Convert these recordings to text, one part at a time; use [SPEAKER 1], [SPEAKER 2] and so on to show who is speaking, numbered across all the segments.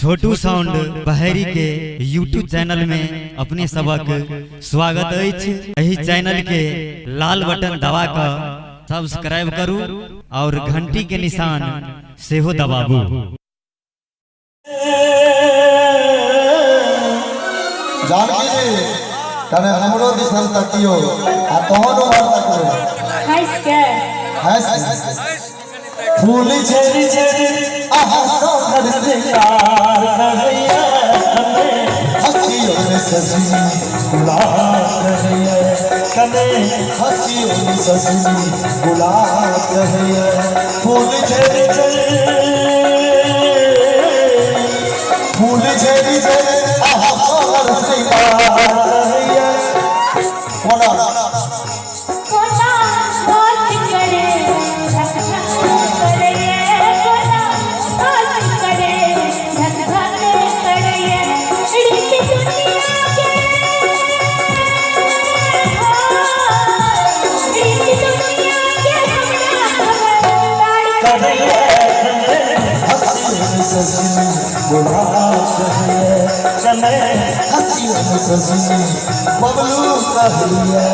[SPEAKER 1] छोटू sound Baheri के YouTube channel में अपने सबक स्वागत अछि। एहि चैनल के लाल बटन दबा कऽ सब्सक्राइब करू और घंटी के निशान सेहो दबाबू।
[SPEAKER 2] जानकी जी कने हमरो दिसन तकियो आ तोहन उमर तकबे
[SPEAKER 3] हंस के
[SPEAKER 2] हंस फूल झरी झरी आहा सोहर सिंगार करैया कने हंसियो ने सजनी गुलाब कहैया कने हंसियो ने सजनी गुलाब कहैया फूल झरी झरी फूल झरी झरी आहा सोहर सिंगार कहैया कोना
[SPEAKER 3] कोना बात करे धक धक करे कोना बात करे धक धक करे रीत दुनिया के रीत दुनिया के हमरा खबरदार
[SPEAKER 2] करैया कने हंसियो ने सजनी गुलाब कहैया कने हंसियो ने सजनी बबलू कहैया।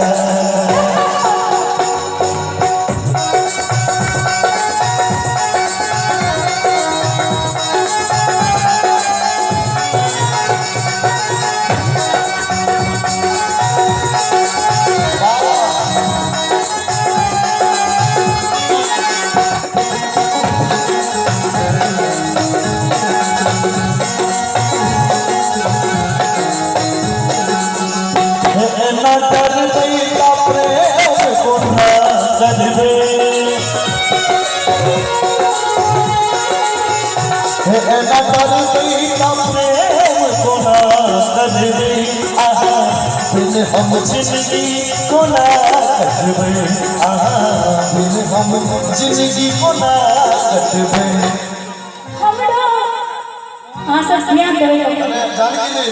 [SPEAKER 2] ना करबै ता प्रेम कोना करबै ना करबै ता प्रेम कोना करबै आहा बिन हम जिंदगी कोना कटबै आहा बिन हम जिंदगी कोना कटबै।
[SPEAKER 3] हमरो अहाँ सब ध्यान देबै।
[SPEAKER 2] जानकी जी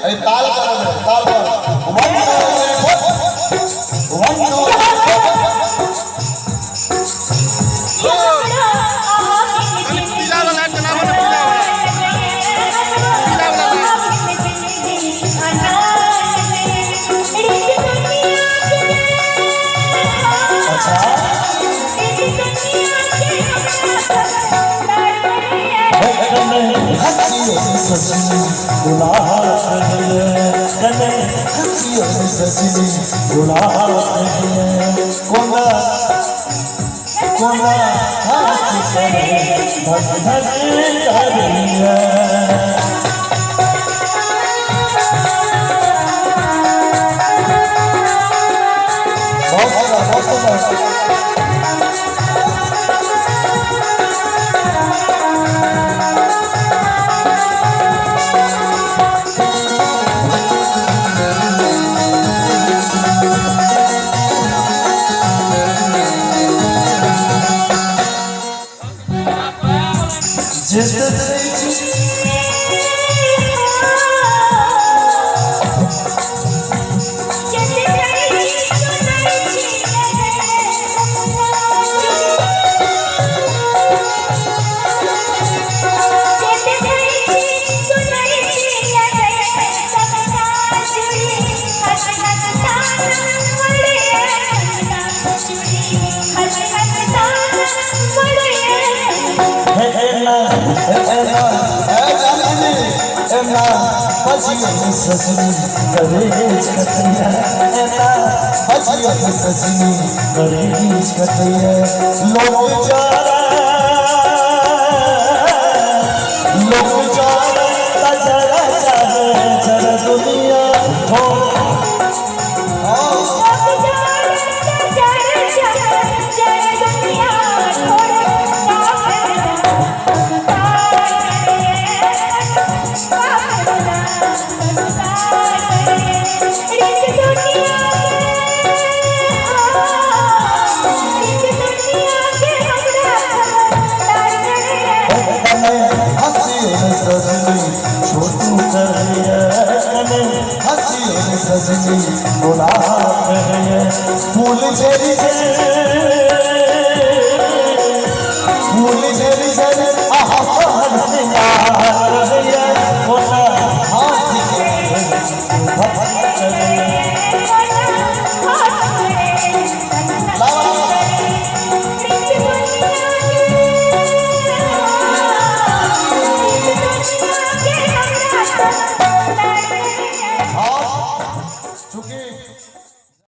[SPEAKER 2] अरे ताल पर ताल पर 1 2 3 4 1 2
[SPEAKER 3] पीला वाला चलाओ ना, पीला वाला पीला वाला।
[SPEAKER 2] अच्छा हंसियो ने सजनी गुलाब कहैया कने हंसियो ने सजनी गुलाब कहैया कोना कोना हंस करे धक धक करैया। बहुत सुंदर, बहुत सुंदर। जिस एना एना ए जानकी जी एना बजियो ने सजनी करेज कटैया एना बजियो ने सजनी करेज कटैया लोग जारा जरा चाहे जरा दुनिया हो। कने हंसियो ने सजनी छोटू कहैया कने हंसियो ने सजनी गुलाब कहैया फूल झरी झरी